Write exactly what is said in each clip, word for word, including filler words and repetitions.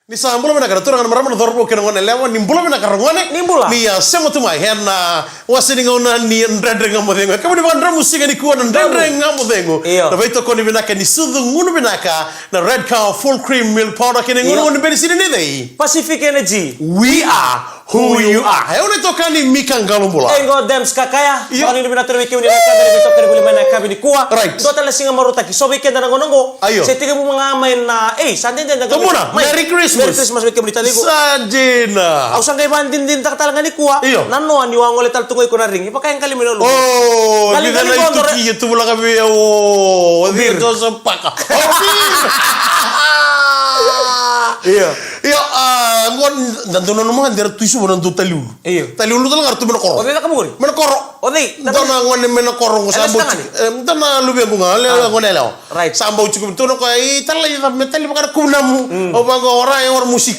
Ni sa bula vinaka na turaga, na marama, na cauravou kei na gone yalewa, ni bula vinaka ragone. Ni bula. Ni a sema tu mai ena wase ni gauna ni Dredre Ga Mo Cegu. Kemuni vakadra musika nikua na Dredre Ga Mo Cegu. Io. Na veitokoni vinaka ni sucu gunu vinaka, na Red Cow Full Cream Milk Powder kei na, io, gunu ni benisini ni cei. Pacific Energy. We are who you are. E, au na itokani Mika Qalobula. E, qo Dems Kakaya. Io. Vakanuinui vinaka tu vei kemuni na keda ni veitokani voli mai na yakavi nikua. Right. Dua tale na siga marautaki so vei keda na gauna qo. Io. Se tekivu ga mai na, ei, sa dede na gauna. Tumuna, mai. Merry Christmas. Merry Christmas vei kemuni tale qo. Sa dina. Au sa qai vakadinadinataka tale ga nikua. Io. Na noa niu a gole tale tu ga iko na rigi. Vaka e qali mai na luvu. O, qali, qali qo dora. Ituki e tuvulaka vei au. O, o, o, Beer. Joseph Parker. O, Beer. Io. Io, a, qo, na dua na nomu ga dera tu i Suva na dua taliulu. Io. Taliulu tale ga ra tu mai na koro. O cei caka muri? Mai na koro. O cei? Dua na gone mai na koro qo sa bau tiko. E, dua na luvequ ga, le, gone yalewa. Right. Sa bau tiko, tukuna o koya, i talai, me tali vaka na kuvunamu. Mm. Au vaqo, ora e ora musik.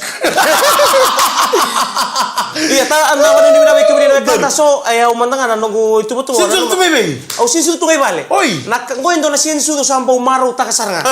Ia, ta, na vakanuinui vinaka vei kemuni na wekada so, e, au mada ga na noqu ituvatuva. Sinisucu tu mai vei? Au sinisucu tu ga i vale. Oi. Na ka, qo e dua na sinisucu sa bau marautaka sara ga.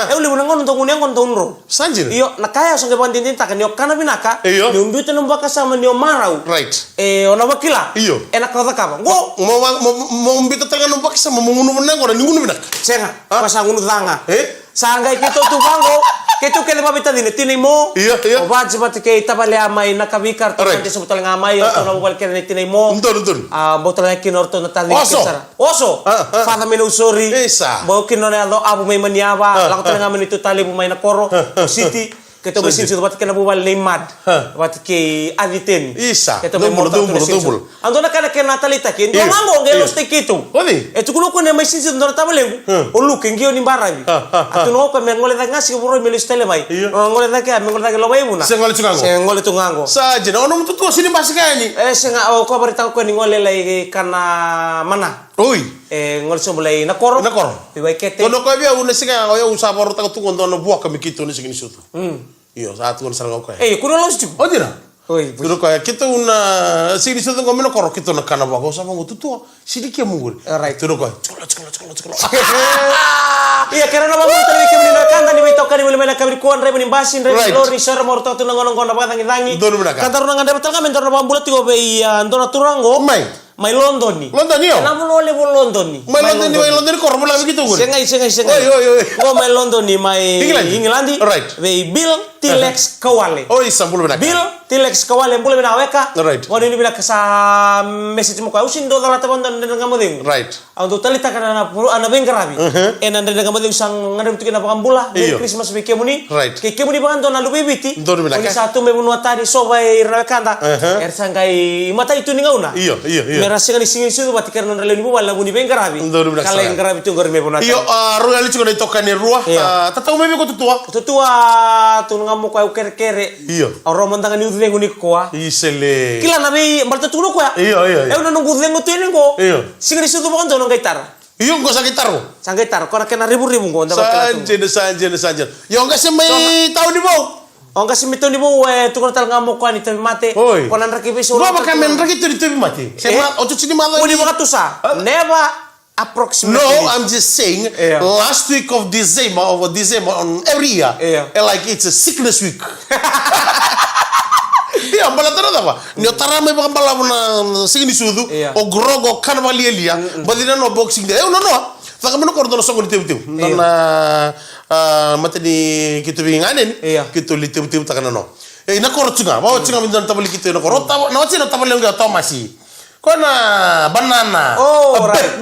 E, au levu na gauna dau gunu yaqona dau dro. Sa dina. Io, na ka ya au sa qai vakadinadinataka ni o kana vinaka, io, ni o biuta na nomu vakasama ni o marau. Right. E, o na vakila. Io. E na ka o cakava. Qo. Mo, mo, mo, mo biuta tale ga na nomu vakasama, mo gunu vinaka qo, ni gunu vinaka. Sega. A? Ko sa gunu ca ga. E? Sa qai keitou tu vaqo, keitou kece vavitacina, tina i Mo. Io, io. O Vaji vata kei tavalea mai na Kavikara, right, na deso tale ga mai, o, a, ratou na vuvale kece na tina i Mo. Donu, donu. A, bau tale ga kina o ratou na taci. Oso. Kece sara. Oso. A, a. Father mai Nausori. Isa. Bau kina na yaco Avu mai Maniava. A, lako tale ga mai na ituta levu mai na koro. A, a. City. Keitou mai sinisucu vata kei na vuvale nei Mad. A. Vata kei Aci Teni. Isa. Keitou mai mo tau tale sinisucu. A dua na ka na kena taleitaki. E dua ga qo qai lositaki keitou. O cei? E tukuna o koya ni mai sinisucu dua na tavalequ. A. O Luke, qio ni baravi. A, a, a. A tukuna o koya me gole cake ga siga Vuro'i me lesu tale mai. Io. O gole cake ya, me gole cake Lovaivuna. Se gole tu ga qo. Se gole tu ga qo. Sa dina, o nomu tutua sini basika yani. E, sega, o koya vakaraitaka o koya ni gole lai kana mana. Oi. E, gole sobu lai na koro. Na koro. I Waikete. Tukuna o koya vei au na siga ya, o yau sa vakarautaka tu qo dua na vuaka me keitou na siga ni sucu. Mm. Io, sa tukuna sara ga o koya. E, kua ni lolosi tiko. O dina. Oi, tukuna o koya, keitou na siga ni sucu qo mai na koro, keitou na kana vuaka, au sa vaqo tutua, sini kemu qori. Right. Tukuna o koya, tsikolo, tsikolo, tsikolo, tsikolo. Ia, kerea na vakamuria tale vei kemuni na wekada ni veitokani voli mai na yakavi nikua, draiva ni basi, draiva ni lori, so era marautaka tu na gauna qo na vakacagicagi. Donu vinaka. Ka daru na gadreva tale ga me daru na vakabula tiko vei, a, dua na turaga qo. Mai. Mai Lodoni. Lodoni, io. Na vanua levu o Lodoni. Mai Lodoni, mai Lodoni koro, vula vei keitou qori. Segai, segai, segai. Oi, oi, oi. Qo mai Lodoni, mai Igiladi. Igiladi. Right. Vei Bill T-Lex Kawale. Oi, sa bula vinaka. Bill T-Lex Kawale, bula vinaka weka. Right. Vakanuinui vinaka sa message mai o koya. Au sini dau calata vakadua na Dredre Ga Mo Cegu. Right. Au dau taleitaka na, na, na veiqaravi. Mhm. Ena Dredre Ga Mo Cegu sa gadrevi tu kina na vakabula. Io. Merry Christmas vei kemuni. Right. Kei kemuni vakadua na luve i Viti. Donu vinaka. Ko ni sa tu mai vanua tani, so vei ira na wekada. Aha. Era sa qai matai tu ni gauna. Io, io, io. Me ra sega ni siga ni sucu vata kei ira na nodra lewe ni vuvale na vu ni veiqaravi. Donu vinaka sara. Ka lai qaravi tu qori mai vanua tani. Io, a, rau yali tiko na itokani e rua. Io. A, tatau mai vei iko tutua. Tutua, tukuna ga mo koya au kerekere. Io. Au rawa mada ga niu cegu nikua. Isele. Kila na vei, baleta tukuna o koya. Io, io, io. Au na noqu cegu tu yani qo. Io. Siga ni sucu vakadua na qai tara. Io, qo sa qai tara qo. Sa qai tara, ko na kena revurevu qo, da vakila tu. Sa dina, sa dina, sa dina. Io, qase mai tauni vou. O qase mai tauni vou, e, tukuna tale ga mo koya ni tauvimate. Oi. Ko na draki veisau. Qo vaka me draki tu ni tauvimate. Se ma, o tu tini maca ni. Ko ni vakatusa. Never approximate. No, I'm just saying, last week of December, of December on every year, e like it's a sickness week. Ia, baleta na cava? Ni o tara mai vakabalavu na siga ni sucu, o grogo, kana vakalialia, baci na noa Boxing Day. E, au na noa. Caka mai na koro dua na soqo ni tevutevu. Dua na, a, mata ni keitou veiganeni, keitou lai tevutevutaka na noa. E, na koro tu ga, vaka tu ga vei dua na tavale keitou na koro. Na wati na tavale oqo o Tomasi. Ko na banana. Oh, right.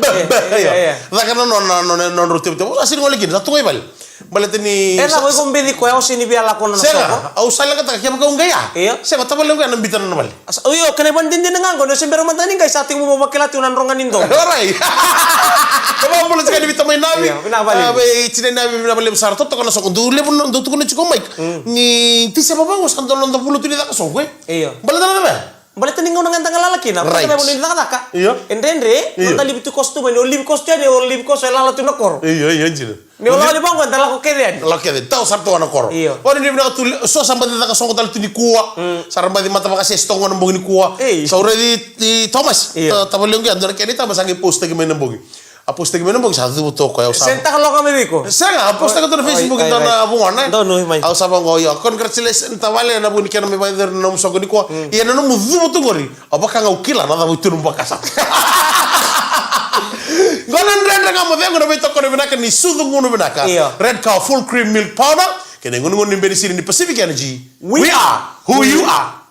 Caka na noa, na, na, na, na nodrau tevutevu. Sa sini gole kina, sa tu ga i vale. Baleta ni. E, na, ko iko beci koya, o sini via lako na soqo. Sega, au sa leqataka kevaka au qai ya. Io. Sega, tavale qo ya na bita na vale. Io, kena ivakadinadina ga qo, ni o se bera mada ni qai sa tiko mo vakila tu na droga ni domo. Alright. Ka vakabula tiko ni vita mai Navi. Io, vinaka vakalevu. A, vei tinai Navi, vinaka vakalevu sara. Totoka na soqo. Dou levu, dou tukuna tiko mai. Ni tisa vavau sa dou noda vula tu ni caka soqo, e? Io. Baleta na cava? Baleta ni gauna ga da galala kina. Right. Baleta na vuna ni cakacaka. Io. E dredre, io, noda livi tu koso tu mai, ni o livi koso tu yani, o livi koso e lala tu na koro. Io, io, dina. Ni o lako li vaqo, da lako kece yani. Lako kece, tau sara tu ga na koro. Io. O ni vinaka tu, so sa baci caka soqo tale tu nikua. Mm. Sa ra baci mata vakasese toka na bogi nikua. Ei. Sa u raici i Thomas. Io. Ta-, tavale oqo, dua na kena i Thomas, sa qai post-taki mai na bogi. A postaki mai na bogi sa cuva tu o koya, au sa... Sega ni taka loka mai vei iko. Sega, a postaki tu na Facebook, io, dua na vugona. Donu mai. Au sa vaqo, io, congratulations tavale ena vuku ni kena mai vakayacori na nomu soqo nikua. Mm. Ia na nomu cuva tu qori, au vaka ga au kila na cava e tu ena nomu vakasama. Qo na Dredre Ga Mo Cegu, na veitokoni vinaka ni sucu gunu vinaka. Io. Red Cow Full Cream Milk Powder, kei na igunugunu ni benisini ni Pacific Energy. We are who you are.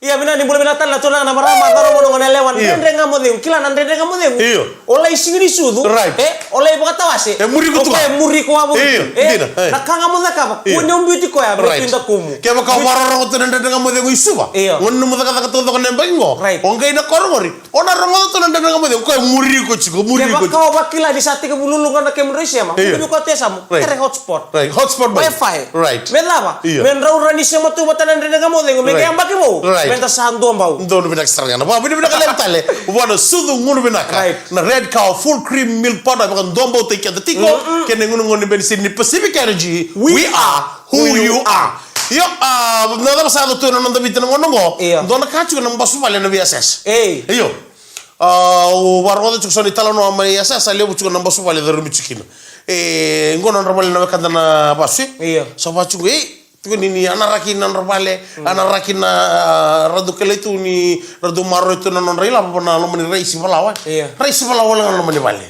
Ia, vinaka, ni bula vinaka tale na turaga, na marama, cauravou, na goneyalewa. Io. Dredre Ga Mo Cegu, kila na Dredre Ga Mo Cegu. Io. O lai siga ni sucu. Right. E, o lai vakatawase. E muri iko tu ga. O koya e muri iko wavoki. Io, e, dina, e. Na ka ga mo cakava, io, kua ni o biuti koya, me, right, tu i dakumu. Kevaka o vakarorogo tu na Dredre Ga Mo Cegu i Suva. Io. Gone ni nomu cakacaka taucoko na yabaki qo. Right. O qai na koro qori. O na rogoca tu na Dredre Ga Mo Cegu, o koya e muri iko tiko, muri iko tiko. Kevaka o vakila ni sa tekivu lulu ga na kemu rai sema, io, muri iko tu e yasamu, right, kere hotspot. Right, hotspot mai. Wi-Fi. Right. Me cava? Io. Me drau rawa ni sema tu vata na Dredre Ga Mo Cegu, me, right, qai yabaki vou. Right. Meda sa duabau. Donu vinaka sara ga. Vakavinavinaka levu tale vua na sucu gunu vinaka. Right. Na Red Cow Full Cream Milk Powder, vakaduabautaki keda tiko, mm-mm, kei na igunugunu ni benisini ni Pacific Energy. We, we are who you are. Io, a, na cava sa yaco tu ena noda Viti na gauna qo? Io. Dua na ka tiko na basu vale na veiyasayasa. Ei. Io. A, au vakarogoca tiko so na italanoa mai yasayasa, levu tiko na basu vale e curumi tiko kina. E, qo na nodra vale na wekada na vasu, e? Io. Sa vaka tiko, e, tiko ni, ni anaraki na nodra vale, mm, anaraki na, a, ra dau kilai tu ni ra dau maroroi tu na nodra ilavo na loma ni raisi valawa. Io. Raisi valawa wale ga na loma ni vale.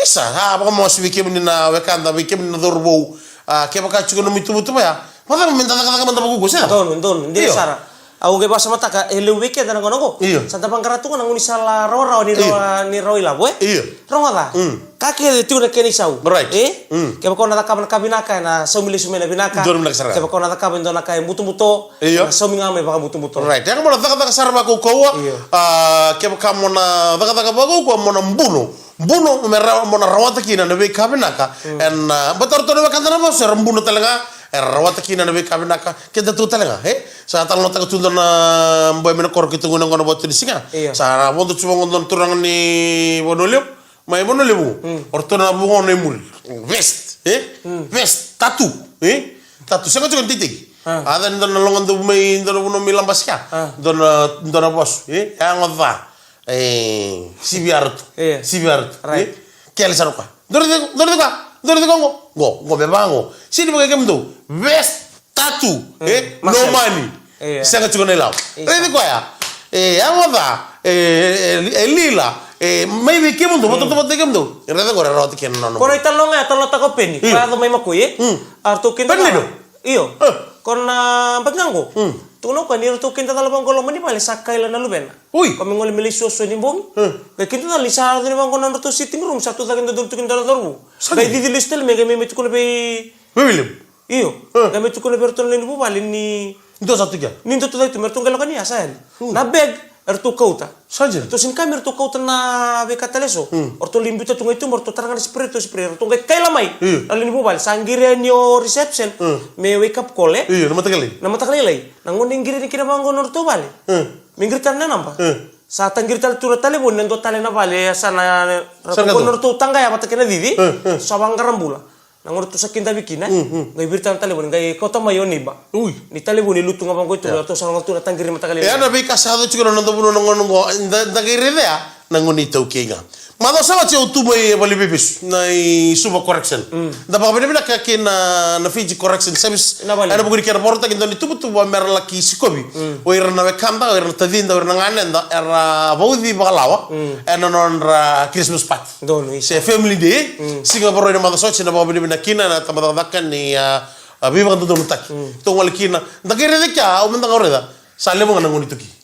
Isa, a, vakamasu vei kemuni na wekada, vei kemuni na cauravou, a, kevaka tiko na nomu ituvatuva ya, vakacava meda cakacaka mada vakaukauwa, se cava? Donu, donu, dina sara. Io. Au qai vakasamataka, e levu vei keda na gauna qo. Io. Sa da vaqara tu ga na gaunisala rawarawa ni, io, rawa, ni rawa ilavo, e? Io. Rogoca. Mm. Ka kece tiko na kena isau. Right. E? Mm. Kevaka o na cakava na ka vinaka, ena saumi lesu mai na vinaka. Donu vinaka sara. Kevaka o na cakava e dua na ka e butobuto, io, ena saumi ga mai vakabutobuto. Right. Ia mo na cakacaka sara vakaukauwa. Io. A, kevaka mo na cakacaka vakaukauwa, mo na buno. Buno me ra-, mo na rawata kina na veika vinaka. Mm. Ena, a, baleta o ratou na wekada na vasu era buno tale ga, era rawata kina na veika vinaka. Keda tu tale ga, e? Sa talanoataka tu dua na boy mai na koro keitou gunu yaqona vata ni siga. Io. Sa vodo tu vaqo dua na turaga ni Vanua Levu. Mai Vanua Levu. Mm. O ratou na vugona e muri. Vest, e? Mm. Vest, tatu, e? Tatu, sega tiko ni teitei. A. A yaco ni dua na loga dau mai dua na vanua mai Labasa ya. A. Dua na, dua na vasu, e? Yago ca. E, sivia ratou. Io. Sivia ratou. Right. E? Kele sara o koya. Dou raica, dou raica o koya. Dou raica o koya qo. Qo, qo me vaqo. Sega ni vaka kemudou. Vest, tatu. Mm. E? Muscle. No money. Io. Sega tiko na ilavo. Io. Raica o koya. E, yago ca. E, e, e lila. E, mai vei kemudou, mm, vatavatavata kemudou. E raica qori, e rawata kina na nona. Ko na italanoa ga, e talanoataka o Peni. Io. Ko yaco mai Makoi, e? Mm. A ratou kidacala. Peni Lino? Io. E. Ko na yabaki ga qo. Mm. Tukuna o koya ni ratou kidacala vaqo loma ni vale, sa kaila na luvena. Ui. Ko me gole me lai suasua ni bogi. E. Qai kidacala ni sa yaco ni vaqo na nodratou sitting room, sa tu cake dodonu tu kina dua na cauravou. Sa dina. Qai cici lesu tale mai, qai mai, mai tukuna vei... Vei William? Io. E. Qai mai tukuna vei iratou na lewe ni vuvale ni... Dou sa tu kea? Ni dou tu cake tu, me ratou qai lako ni a sa yali. Hmm. Na bag, eratou kauta. Sa dina. Ratou sega ni kaya me ratou kauta na veika tale eso. Hmm. O ratou lai biuta tu ga i tuba, o ratou tara ga na spray, ratou spray, ratou qai kaila mai. Io. Na lewe ni vuvale, sa qiri yani o reception. Hmm. Me wake up call, e? Io, na mataka lailai. Na mataka lailai. Na gauna e qiri yani kina vaqo na nodratou vale. Hmm. Me qiri tale na naba. Hmm. Sa taqiri tale tu na talevoni, na dua tale na vale, sa na, sa na, na ratou taqaya vata kei na cici. Hmm, hmm. Sa vaqara bula. Na gauna ratou sa kidavi kina, mm, mm, qai viritaka na talevoni, qai kauta mai o neiba. Ui. Ni talevoni e lutu ga vaqo i tuba, io, ratou sa rogoca tu na taqiri mataka lailai. E, ya na veika sa yaco tiko na noda vanua na gauna qo, da, da qai raica ya na gone iTaukei ga. Macawa sa oti au tu mai Valeniveivesu, na i Suva Correction. Mm. Da vakavinavinaka kei na, na Fiji Correction Service. Na vale. Ena vuku ni kena vakarautaki e dua na ituvatuva me ra laki sikovi. Mm. O ira na wekada, o ira na tacida, o ira na ganeda, era vauci vakalawa. Mm. Ena nodra Christmas party. Donu, isa. Se family day, mm, siga Vakarauwai na macawa sa oti, na vakavinavinaka kina na tabacakacaka ni, a, a, veivakadodonutaki. Mm. Tou gole kina, da qai raica kea, au mada ga au raica, sa levu ga na gone iTaukei.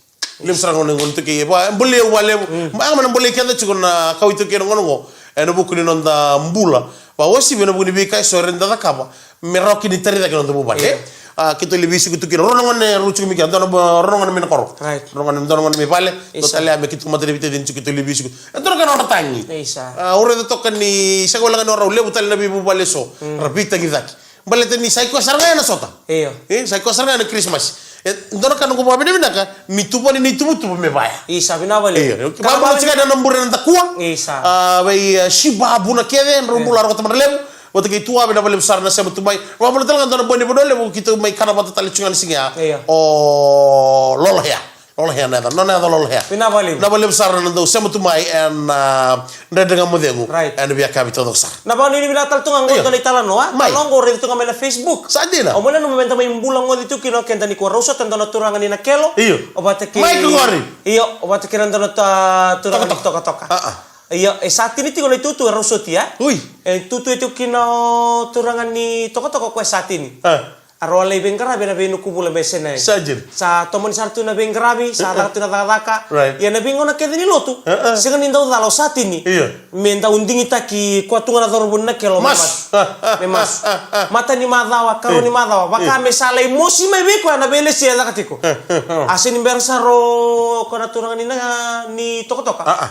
Levu sara ga na gone iTaukei, e, va, bolei au vakalevu. Mm. Ma, yaga mai na bolei keda tiko na kawa iTaukei ena gauna qo, ena vuku ni noda bula. Vakauasivi ena vuku ni veika eso era dau cakava me rawa kina ni tari cake na noda vuvale. Io. A, keitou lai veisiko tu kina. Rua na gone rau tiko mai kea, dua na, rua na gone mai na koro. Right. Rua na gone, dua na gone mai vale. Isa. Dua tale ya me keitou mata ni veitacini tiko, keitou lai veisiko. E dua na ka na nodra tagi. Isa. A, au raica toka ni sega wale ga ni o rau, levu tale na veivuvale eso. Mm. Ra veitagicaki. Baleta ni sa i koya sara ga ena sota. Io. E, sa i koya sara ga ena Kirisimasi. E, dua na ka noqu vakavinavinaka, me tuvani na ituvatuva me vaya. Isa, vinaka vakalevu. Io. Ka vakavinavinaka tiko na bure na dakua. Isa. A, vei, a, Shiba, Vuna kece, drau, io, bula, rokota madra levu. Vata kei Tua, vinaka vakalevu sara na sema tu mai. Vakabula tale ga dua na boy ni Vanua Levu, keitou mai kana vata tale tiko ga na siga ya. Io. O Lolo Hea. Lolohea na yaca, nona yaca Lolohea. Vinaka vakalevu. Vinaka vakalevu sara na dau sema tu mai ena, ah, Dredre Ga Mo Cegu. Right. Ena via kavi taucoko sara. Na vakanuinui vinaka tale tu ga qo. Io. Dua na italanoa, mai. Tale qo raica tu ga mai na Facebook. Sa dina. O mai nanuma meda mai bula goci tu kina o keda nikua, rau sota dua na turaga ni Nakelo. Io. O vata kei, mai ka qori. Io, o vata kei na dua na ta-, turaga ni Tokatoka. Tokatoka. Ah, ah. Io, e sa tini tiko na itutu e rau sotia. Ui. E tutu e tiko kina o turaga ni Tokatoka o koya sa tini. Ah. A rau a lai veiqaravi ena veinuku vula mai Sinai. Sa dina. Sa tomani sara tu na veiqaravi, sa caka tu na cakacaka. Right. Ia na veigauna kece ni lotu. Uh-uh. Sega ni dau cala o sa tini. Io. Me dau digitaki koya tu ga na cauravou ni Nakelo me masu. Masu. Me masu. Mata ni macawa, karua ni macawa. Vaka me sa lai mosi mai vei koya na veilesi e caka tiko. A sega ni bera sara o koya na turaga ni na, ni Tokatoka. Uh-uh.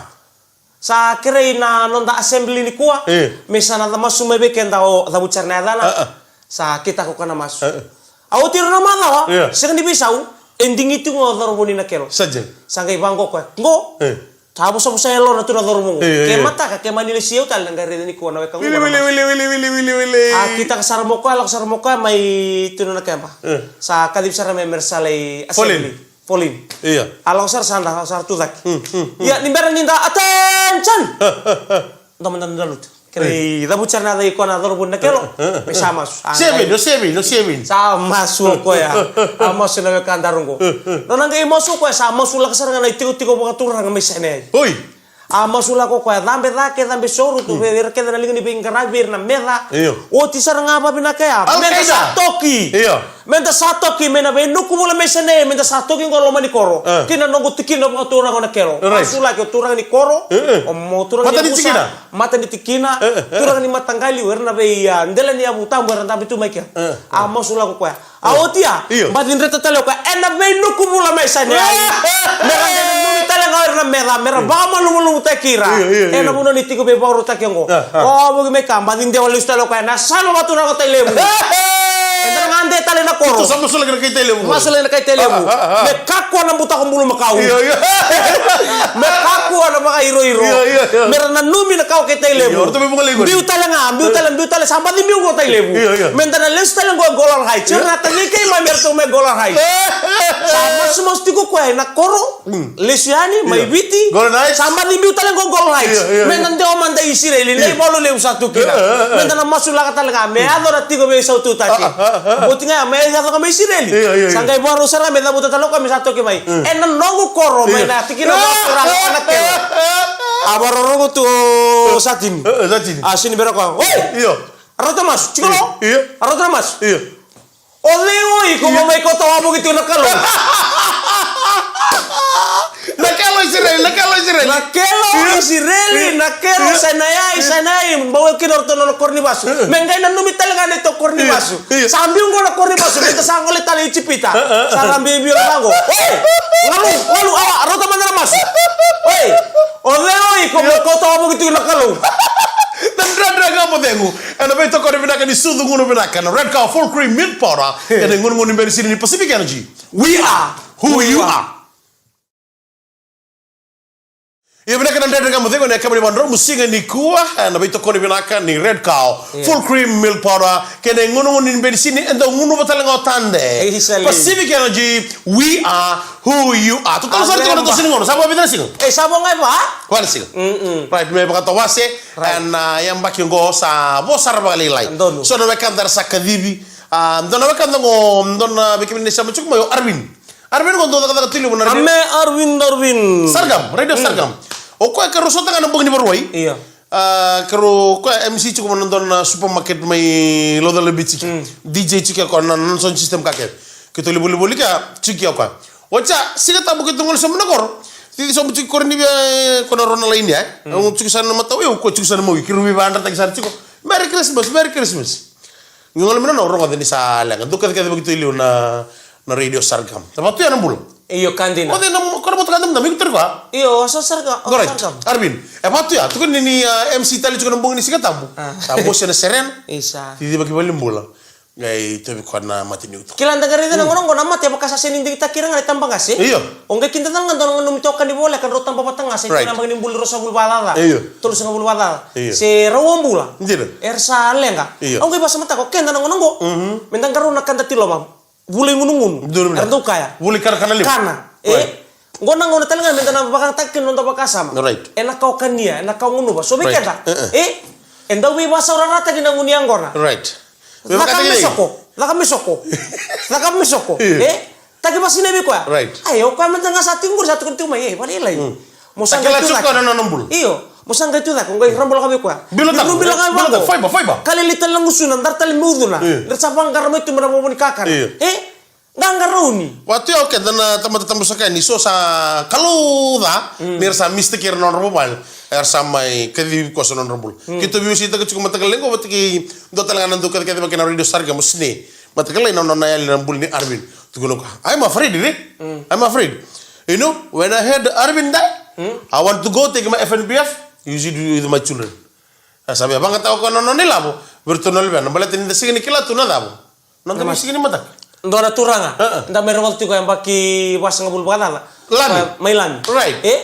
Sa kerei na noda assembly nikua. E. Me sa na masu mai vei keda o cavuti sara na yacana. A, a. Sa kitaka o koya na masu. A, a. A oti ira na macawa. Ia. Sega ni veisau. E digiti ga o cauravou ni Nakelo. Sa dina. Sa qai vaqo o koya. Qo. E. Sa vosavosa e lona tu na cauravou qo. Ia, ia. Ke mataka, ke mani lesia au tale na qai raica nikua na weka qo. Wili, wili, wili. A kitaka sara mo koya, lako sara mo koya mai tu na keba. E. Sa kacivi sara me mera sa lai assembly. Pauline. Pauline. Ia. A lako sara sa da, sa ra tu cake. Hmm, hmm, hmm. Ia, ni bera ni da attention! Da mada da lutu. Kerei, cavuti sara na yaca i koya na cauravou ni Nakelo. Me sa masu. A, seven, qai, no seven, no seven. Sa masu o koya. A masu na weka daru qo. Nona qai masu o koya, sa masulaka sara ga na itikotiko vakaturaga mai Sinai. Oi. A masulaka o koya, cabe cake, cabe soru, tu vei ira kece na liga ni veiqaravi, vei ira na meca. Io. Oti sara ga vavinaka ya. Al Qaeda. Meda sa toki. Io. Meda sa toki mai na veinuku vula mai Sinai, meda sa toki qo loma ni koro. A. Kina noqu tikina vakaturaga o Nakelo. Right. Masulaki o turaga ni koro. E, e. O mo turaga ni vusa. Mata ni tikina. Mata ni tikina. E, e, e. Turaga ni mataqali, o ira na vei, a, dela ni yavu tabu era dabe tu mai kea. E, e. A masulaka o koya. A oti ya, io. Baci dreta tale o koya ena veinuku vula mai Sinai. Mera qai nanumi tale ga o ira na meca, mera vakamalumalumutaki ira. Io, io, io. Ena vanua ni tiko veivakarautaki oqo. A, a. O vuki mai ka, baci dewa lesu tale o koya ena yasana vakaturaga o Tailevu. Eda na gade tale na koro. Tou sa masulaki na kai Tailevu. Masulaki na kai Tailevu. A, a, a, a. Me kakua na butako bulumakau. Io, io. Me kakua na vakairoiro. Io, io, io. Mera nanumi na kawa kei Tailevu. Io, ratou me vugalei qori. Biu tale ga, biu tale, biu tale, sa baci biu qo Tailevu. Io, io. Meda na lesu tale qo e Golan Heights. Io. Ira na tacikei mai me ratou mai Golan Heights. Io. Sa masumasuti ko koya ena koro. Mm. Lesu yani, mai Viti. Io. Golan Heights. Sa baci biu tale qo Golan Heights. Io, io, io. Meda dewa mada i Isireli, na ivalu levu sa tu kina. Io, io, io. Meda na masulaka tale ga, me yaco na tiko veisautu taki. A, a, a, a. Boti ga ya, me yaco ga mai Isireli. Io, io, io. Sa qai vakarau sara ga me cavuta tale o koya me sa toki mai. Mm. Ena noqu koro, mai na tikina vakaturaga o Nakelo. A vakarorogo tu o Satini. E, e, Satini. A sega ni bera o koya. Oi! Io. A rauta masu, tiko lo? Io. A rauta masu. Io. O cei o iko mo mai kauta wavoki tiko na Kalou? Na Kalou Isireli, na Kalou Isireli. Na Kalou Isireli, na Kalou Sinaia, Sinaia, bau kina o ratou na koro ni vasu. Me qai nanumi tale ga na neitou koro ni vasu. Sa biu qo na koro ni vasu, meda sa gole tale i Ijipita. Sa ra biu biu na vaqo. Oi! Galu, galu, awa, rauta mada na masu. Oi! O cei o iko mo kauta wavoki tiko na Kalou? Na Dredre Ga Mo Cegu. Ena veitokoni vinaka ni sucu gunu vinaka na Red Cow Full Cream Milk Powder. Ena igunugunu ni benisini ni Pacific Energy. We are who you are. Ia vinaka na Dredre Ga Mo Cegu ena kemuni vakarorogo siga nikua, ena veitokoni vinaka ni Red Cow Full Cream Milk Powder. Kei na igunugunu ni benisini e dau gunuva tale ga o tade. Pacific Energy, we are who you are. Tou tau sara tiko na toso ni gauna, sa vo vica na siga? E, sa vo ga e va? Va na siga. Right, me vakatawase. Right. Ena, ah, yabaki oqo sa vo sara vakalailai. Donu. So na wekada era sa kacivi. Ah, dua na wekada oqo, dua na vei kemuni na sema tiko mai o Arvin. Arvin oqo dau cakacaka tu levu na radio. Ame Arvin, Arvin. Sargam, Radio Sargam. O koya keirau sota ga na bogi ni Vakarauwai. Io. Ah, keirau, o koya M C tiko mai na dua na supermarket mai Laucala Beach. D J tiko o koya na, na sound system ka kece. Keitou lai volivoli kea, tiko o koya. Oti ya, Siga Tabu keitou gole sobu na koro. Cici sobu tiko koro ni via, e, ko na rua na laini, e. Au tiko sara na matau, au ko tiko sara na mawi, keirau veivakayadrataki sara tiko. Merry Christmas, Merry Christmas. Ni gole mai na, na rogoca ni sa leqa. Dau kacikaci vakatou i liu na, na Radio Sargam. Sa vatu ya na bula. Io, ka dina. O cei na, ko na motoka damudamu, iko tiko ya? Io, o Sargam, o Sargam. Arvin. E vatu ya, tukuni ni, ah, M C tale tiko na bogi ni Siga Tabu. Ah. Sa mosi na serena. Isa. Cici vaki valenibula. Qai tauvi koya na mate ni uto. Kila da qai raica na gauna oqo na mate e vaka sa sega ni digitaki ira ga na tabaqase. Io. O qai kida tale ga dua na gauna nomu itokani voleka drau taba vata ga, sa ikoya na yabaki ni bula ruasagavulu vakacaca. Io. Tolusagavulu vakacaca. Io. Se rau a bula. Dina. Era sa leqa. Io. Au qai vakasamataka o keda na gauna oqo. Mhm. Meda qarauna ka da tiloma. Vula i gunugunu. Donu. Era dau kaya. Vula i kanakana levu. Kana. E? Right. Qo na gauna tale ga meda na vakayagataka kina na noda vakasama. Right. Ena ka o kania, ena ka o gunuva. So vei keda, e? E dau veivakasaurarataki na gunu yaqona. Right. Caka me soko, caka me soko. Caka me soko, e? Taki vasina vei koya. Right. Ai, o koya mada ga sa tiko qori, sa tukuna tiko mai, e, valailai. Mo sa qai tu cake. Io, mo sa qai tu cake, o qai rabolaka vei koya. Bilo tabu, bilo ga, bilo tabu, vaqo. Faiba, faiba. Ka lailai tale na gusuna, dara tale me ucuna. Io. Dara sa vaqara mai tu mai na vovo ni kakana. Io. E? Qaqarauni. Vatu ya o keda na tamata tabu saka ni so sa kalou ca, ni ra sa mistake ira na nodra vuvale. Era sa mai kacivi koso na nodra bula. Keitou veiwaseitaka tiko mataka lailai qo vata kei dua tale ga na dau kacikaci vaka na Radio Star ga mo sine. Mataka lailai na nona yali na bula ni Arvin. Tukuna o koya, "I'm afraid, eh? I'm afraid. You know, when I heard Arvin die, I want to go take my F N B F, use it with my children." A sa via vagataka o koya na nona ilavo vei iratou na luvena, baleta ni da sega ni kila tu na cava. Na dua na siga ni mataka. Dua na turaga. Da mai rogoca tiko e yabaki vasagavulu vakacaca. Lami. Mai Lami. Right. E?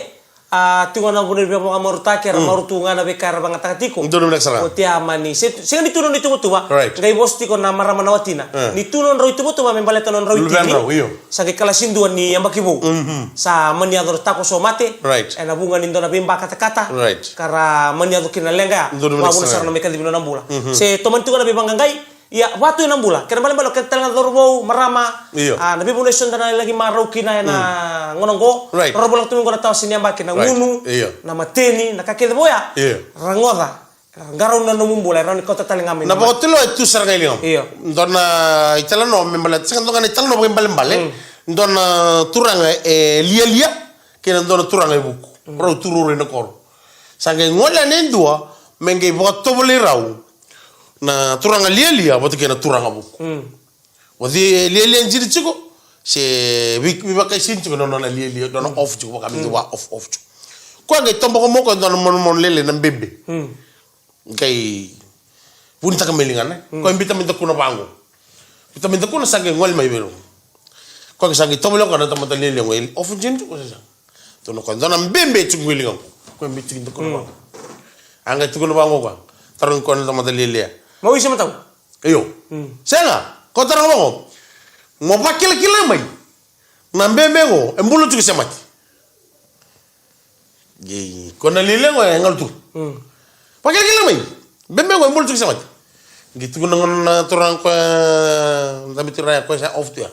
A, tiko na vuna ni via vakamarautaki, era marau tu ga na veika era vagataka tiko. Donu vinaka sara. Oti a mani. Se, sega ni tu na nona ituvatuva. Right. Qai vosa tiko na marama na watina. Ni tu na nodrau ituvatuva me baleta na nodrau itini. Luvedrau, io. Sa qai kalasi dua ni yabaki vou. Sa mani yaco na takoso mate. Right. Ena vuqa ni dua na veibakatakata. Right. Ka ra mani yaco kina na leqa ya. Donu vinaka sara. Vavuna sara na mai kacivi na nona bula. Se tomani tiko na veivaqaqai. Ia, vatu ena bula. Kena balebale o keda tale ga cauravou, marama. Io. A, na veivanua eso da na laki marau kina ena gauna qo. Right. Ra voleka tu mai qo na tawase ni yabaki, na gunu, na mateni, na ka kece vou ya. Io. Rogoca. Qarauna na nomu bula, e rawa ni kauta tale ga mai na mate. Na vakatulewa e tu sara ga i ligamu. Io. Dua na italanoa me baleta, sega dua ga na italanoa vakaibalebale. Dua na turaga e lialia kei na dua na turaga e vuku. Rau tu ruarua ena koro. Sa qai gole yani e dua me qai vakatovolei rau na turaga lialia vata kei na turaga vuku. Vata lialia dina tiko, se vei, veivakaisini tiko na nona lialia, nona off tiko, vaka me dua off, off tiko. Koya qai toboka mai o koya e dua na monomono lailai na bebe. Qai vunitaka mai ligana. Koya biuta mai dakuna vaqo. Biuta mai dakuna sa qai gole mai vei rau. Koya sa qai tovolea o koya na tamata lialia qo, e off dina tiko, sa. Tukuna o koya, dua na bebe tiko qo i ligamu. Koya biuta tiko dakuna vaqo. A qai tukuna vaqo o koya. Tarogi koya na tamata lialia. Mo wise matau? Io. Sega, ko taroga vaqo. Mo vakilakila mai. Na bebe qo e bula tiko se mate. Qai, ko na lialia qo e galu tu. Vakilakila mai. Bebe qo e bula tiko se mate. Qai tukuna gona na turaga koya, dabe tu raya koya sa off tu ya.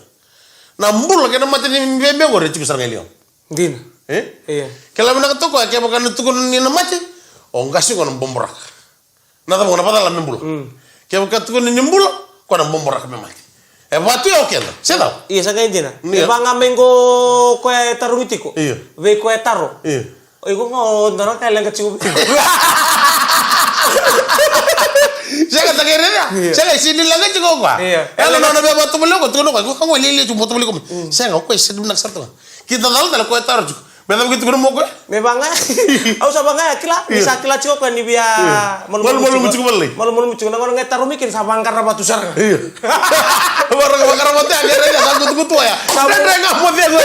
Na bula kei na mate ni bebe qo e tiko sara ga i ligamu. Dina. E? Io. Kila vinaka toka o koya, kevaka na tukuna ni na mate, o qase qo na boboraka. Na cava qo na vacala me bula. Kevaka tukuna ni bula, ko na boboraka me mate. E vatu ya o keda. Se cava? Io, sa qai dina. Io. E vaga mai qo koya e tarogi tiko. Io. Vei koya e taro. Io. O iko ga o dua na ka e leqa tiko. Sega, sa qai rere ya. Io. Sega, e sini leqa tiko o koya. Io. E leqa. Ela nona via vakatovolei o koya, tukuna o koya, iko ga o lialia tiko, vakatovolei iko mai. Sega, o koya e sini vinaka sara tu ga. Keitou cala tale o koya e taro tiko. Me cava ke tukuna mo koya? Me vaga. Au sa vaga, kila. Ni sa kila tiko o koya ni via malumalumu tiko. Malumalumu tiko. Malumalumu tiko. Na gauna ga e taro mai kina sa vaqara vatu sara ga. Io. Vaqara, vaqara vatu ya, qai raica sa kutukutu ya. Sa dredre ga mo cegu.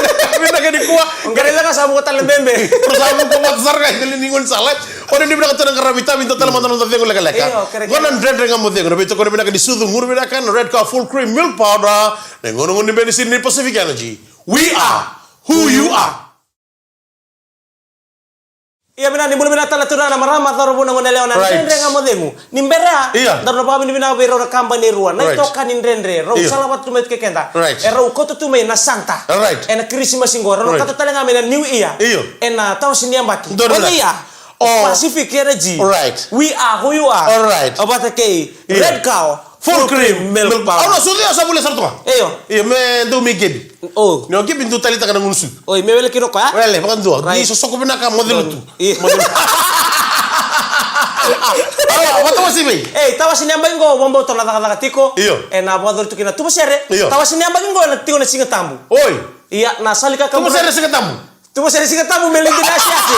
Vinaka nikua. Qai raica ga sa vuka tale bebe. Sa vuka vatu sara ga i dela ni gaunisala. O ni vinaka tu na qaravi tavi, dua tale mada na noda cegu lekaleka. Io, kerekere. Qo na dredre ga mo cegu. Na veitokoni vinaka ni sucu, quru vinaka, na Red Cow Full Cream Milk Powder. Na igunugunu ni beni sini ni Pacific Energy. We are who you are. Ia, vinaka, ni bula vinaka tale na turaga, na marama, cauravou, na goneyalewa, na dredre ga mo cegu. Ni bera ya, daru na vakavinavinaka vei rau na kabani e rua. Na itokani dredre, rau sala vata tu mai kei keda. E rau kauta tu mai na Santa. Ena Kirisimasi qo, rau na kauta tale ga mai na New Year. Ena tawase ni yabaki. Donu na. O Pacific Energy. We are who you are. Vata kei Red Cow. Full cream milk powder. Au na sucu ya, sa vule sara toka. Io. Io, me dau me kebi. O. Ni o kebi dau taleitaka na gunu sucu. Oi, me wele kina o koya. Wele, vakadua. Ni sosoko vinaka, mo celu tu. Io. Mo celu. Au, au tawasi vei. Ei, tawasi ni yabaki qo, vakabauta na cakacaka tiko. Io. Ena vakayacori tu kina tuvasere. Io. Tawasi ni yabaki qo, ena tiko na Siga Tabu. Oi. Ia, na sala ni kakabura. Tuvasere Siga Tabu. Tuvasere Siga Tabu me lutu na siasi.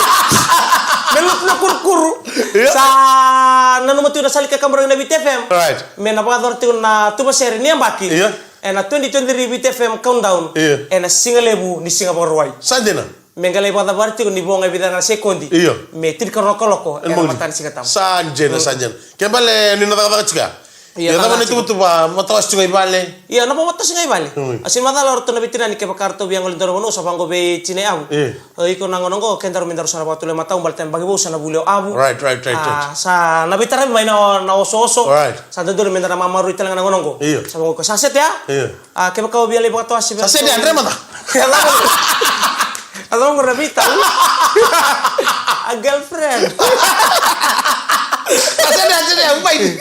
Me lutu na kurukuru. Io. Sa nanuma tiko na sala ni kakaburaki na Viti F M. Right. Me na vakayacora tiko na tuvasere ni yabaki. Io. Ena twenty twenty-three Viti F M countdown. Io. Ena siga levu ni Siga Vakarauwai. Sa dina. Me qai lai vakacavara tiko ni vo ga e vica ga na sekodi. Io. Me tinikarua na kaloko. Ena mataka ni Siga Tabu. Sa dina, sa dina. Ke bale ni na cakacaka tiko ya. Ia, na cava na ituvatuva, vakatawase tu ga i vale? Ia, na vakatawase ga i vale. Mm. A sega ni macala o ratou na veitinani kevaka ratou via gole dua na vanua, sa vaqo vei tinai Avu. E. O iko na gauna oqo, kedaru me daru sa na vakatulai matau, baleta na yabaki vou sa na vuli o Avu. Right, right, right, right. A, sa na veitaravi mai na, na osooso. Right. Sa dodonu me da na maroroi tale ga na gauna oqo. Io. Sa vaqo iko sa sete, a? Io. A, kevaka o via lai vakatawase vei... Sa sete, a, dre mada. A cava qo na veitau? A girlfriend. A sede, a sede, a ubai.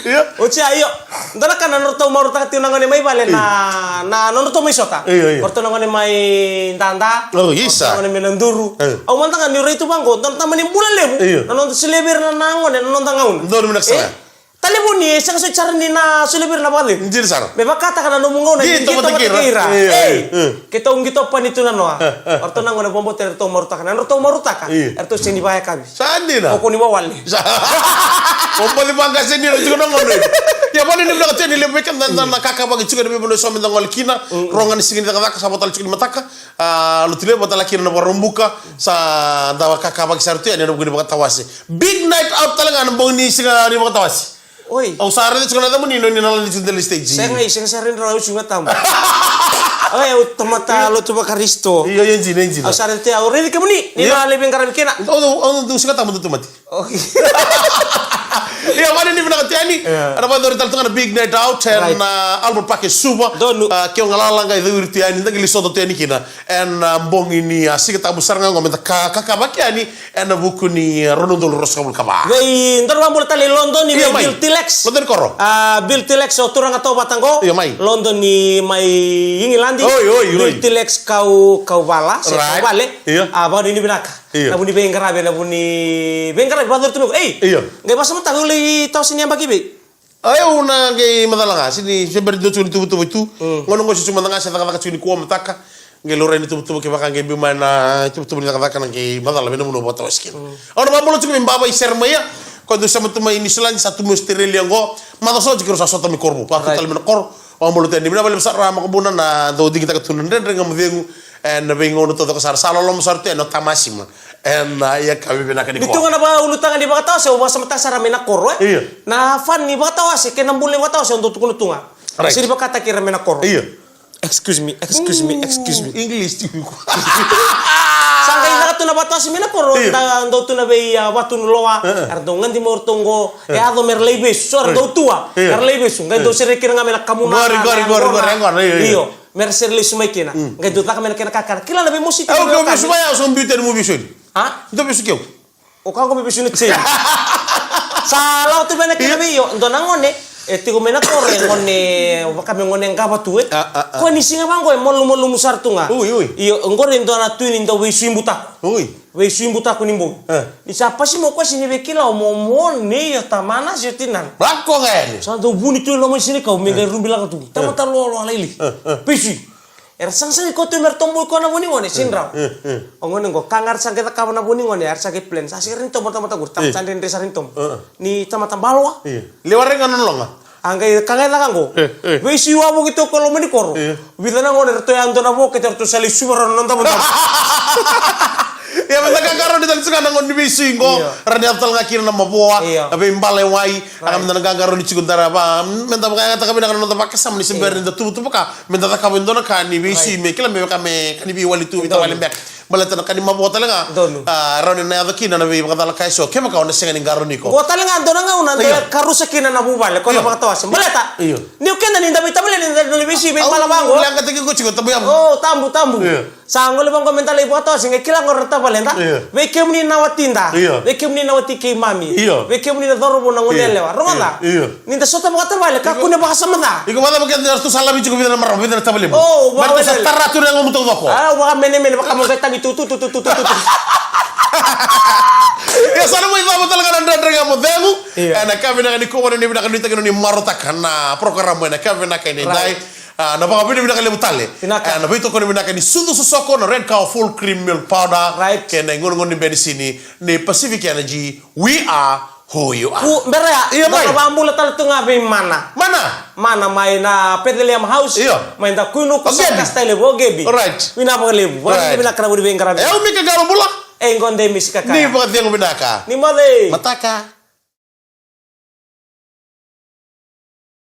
Io. Oti ya, io. Dua na ka na nodratou marautaka tiko na gone mai vale na, na nodratou mai sota. Io, io. O ratou na gone mai Dada. O, isa. O ratou na gone mai Naduru. Io. Au mada ga niu rai tu vaqo, dua na tamani bula levu. Io. Na noda solia vei ira na gone na noda gauna. Donu vinaka sara. E? Talevoni, e sega soti sara ni na solia vei ira na vakacegu. Dina sara. Me vakataka na nomu gauna ni qai tomata kei ira. Io, io. Ei, keitou qito pani tu na noa. E, e. O ratou na gone vakabauta eratou marautaka. Na nodratou marautaka. Io. Eratou sega ni vakayakavi. Sa dina. O koni wawale. Sa. O bali vaqase ni era tiko na gone. Ia, vale ni vinaka tiko ni levu vei keda na, na, na kakavaki tiko ena veivanua eso meda gole kina. Mm. Rogo ga ni siga ni cakacaka, sa votala tiko ni mataka. A, Lotulevu, votala kina na Vakaraubuka, sa da kakavaki sara tu yani ena vuku ni vakatawase. Big night out tale ga na bogi ni siga ni vakatawase. Oi. Au sa raica tiko na yacamuni ni na lade tiko dela ni stage. Sega, sega sara ni rau Siga Tabu. Oi, au tamata lotu vaKarisito. Io, io, dina, dina. Au sa raica tiko, au raici kemuni ni na lai veiqaravi kina. Au, au, au, au Siga Tabu, au tamata. Okay. Ia, vale ni vinaka tu yani. Ia. Ena vakayacori tale tu ga na big night out ena, right, a, Albert Park e Suva. Donu. A, keu galala qai cowiri tu yani, da qai lai sota tu yani kina. Ena, a, bogi ni, a, Siga Tabu sara ga oqo meda ka, kakavaki yani ena vuku ni, a, rua na udolu ruasagavulu ka va. Vei, daru vakabula tale i London, ia, vei mai. Bill Tilex. London koro. A, Bill Tilex o turaga tauvata qo. Ia, mai. London i, mai Igiladi. Oi, oi, oi. Bill Tilex kau, kau vala, se, right, kau vale. Ia. A, vakanuinui vinaka. Io. Na vu ni veiqaravi, na vu ni veiqaravi, vakacuru tu mai ko. Ei! Io. Qai vakasamataka, au lai tawase ni yabaki vei? A, au na qai macala ga, se ni se bera ni dua tiko ni tuvatuva tu. Mm. Gauna qo se tiko mada ga se cakacaka tiko nikua mataka. Qai laurai na tuvatuva kevaka qai biu mai na tuvatuva ni cakacaka na qai macala vei na vanua vakatawase kina. Mm. Au na vakabula tiko vei Baba i Seremaia. Ko dou sema tu mai Niusiladi, sa tu mai Australia qo. Macawa so tiko keirau sa sota mai Korovu. Right. Vakatu tale mai na koro. Vakabula tu yani, vinaka vakalevu sara Makubuna na dau digitaka tu na Dredre Ga Mo Cegu. Ena veigauna taucoko sara, sa loloma sara tu yani o Tamasima. Ena, a, yakavi vinaka nikua. Ni tu ga na vakaulutaga ni vakatawase, au vakasamataka sara mai na koro, e? Io. Na fun ni vakatawase kei na bula ni vakatawase au dau tukuna tu ga. Right. Sega ni vakataki ira mai na koro. Io. Excuse me, excuse me, excuse me. English tiko. Sa qai caka tu na vakatawase mai na koro, io, da dau tu na vei, a, vatu ni loa, e, e, era dau gadi mai o ratou qo, e, e yaco mera lai vesu, so era, e, dau tua, e, era lai vesu, qai, e, dau sereki ira ga mai na kamuna, qori, na, qori, na qori, yaqona, qori, qori, io, io, io. Mera sere lesu mai kina. Mm. Qai dau caka mai na kena kakana. Kila na veimosi. E, au keu vesu mai, au sa biu tani mo vesu yani. A? Dou vesu keu. O ka qo me vesu na cei. Sa lawa tu mai na kena, io, vei io. Dua na gone e tiko mai na koro, e gone, vaka me gone qava tu, e. A, a, a. Koya ni siga vaqo e malumalumu sara tu ga. Ui, ui. Io, qori e dua na tui ni dau veisui butako. Ui. Veisui butako ni bogi. E. Ni sa pasi mo koya, sega ni via kila o momo nei o tamana se o tinana. Lako ga yani. Sa dau vuni tu e loma ni senikau me, e, qai rubi lako tu. E. Tamata loaloa lailai. E, e. Veisui. Era sagasagi koya tu mera tobo i koya na vo ni gone, sega ni rawa. E, e, e. O gone qo, ka ga era sa qai cakava na vo ni gone, era sa qai plan. Sa sega ni tobo na tamata qori, tamata, e, sa dredre sara ni tobo. E. Ni tamata balawa. Io. Lewa rai ga na loga. A qai, ka qai caka qo. E, e. Veisui wavoki tu ko loma ni koro. E. Vica na gone, ratou yadua na vo, kei ratou sa lai suva rau na noda vo. Ia, meda qaqarauni tale tiko ga na gauna ni veisui qo. Io. Rawa ni yaco tale ga kina na mavoa, io, na veibala e wai. Right. A, meda na qaqarauni tiko, da ra va, meda vakayagataka vinaka na noda vakasama ni se bera, io, ni da tuvatuva ka, meda cakava e dua na ka ni veisui, right, me kila me vaka me ka ni veiwali tu, io, veitawale beka. Baleta na ka ni mavoa tale ga. Donu. A, rawa ni na yaco kina na veivakacalaka eso kevaka o na sega ni qarauni iko. Qo tale ga dua na gauna, io, da karusa kina na vuvale, ko na, io, vakatawase. Baleta, io, ni o keda ni da veitawale, ni da, ni da veisui, veibala vaqo. Au leqataki iko tiko, tabu yavu. O, tabu, tabu. Io. Sa gole vaqo meda lai vakatawase, qai kila qo na tavaleda. Io. Vei kemuni na watida. Io. Vei kemuni na wati keimami. Io. Vei kemuni na cauravou, na gone yalewa. Io. Rogoca. Io. Ni da sota vakatavale, kakua ni vakasama ca. Iko vakacava kece ni ratou sa lavi tiko vica na marama, vica na tavalemu. O, vaka, ratou sa tara tu na yagomu taucoko. A, vakamenemene, vaka mo qai tagi tu, tu, tu. Ia, sa na mai cava tale ga na Dredre Ga Mo Cegu. Io. Ena yakavi vinaka nikua, ni vinaka, nuitaki ni marautaka na porokaramu ena yakavi vinaka edaidai. Right. A, na vakavinavinaka levu tale. Vinaka. A, na veitokoni vinaka ni sucu sosoko, na Red Cow Full Cream Milk Powder. Right. Kei na igonegonebeni ni Pacific Energy, we are who you are. Ku, bera ya, io, mai. Na vakabula tale tu ga vei Mana. Mana? Mana mai na Bethlehem House. Io. Mai Dakuinuku, o Gebi. Sa kasta levu, o Gebi. Alright. Vinaka vakalevu. Right. Vinaka na vuli veiqaravi. E au Mika Qarobula. E, qo dei Misi Kakaya. Ni vakacegu vinaka. Ni moce. Mataka.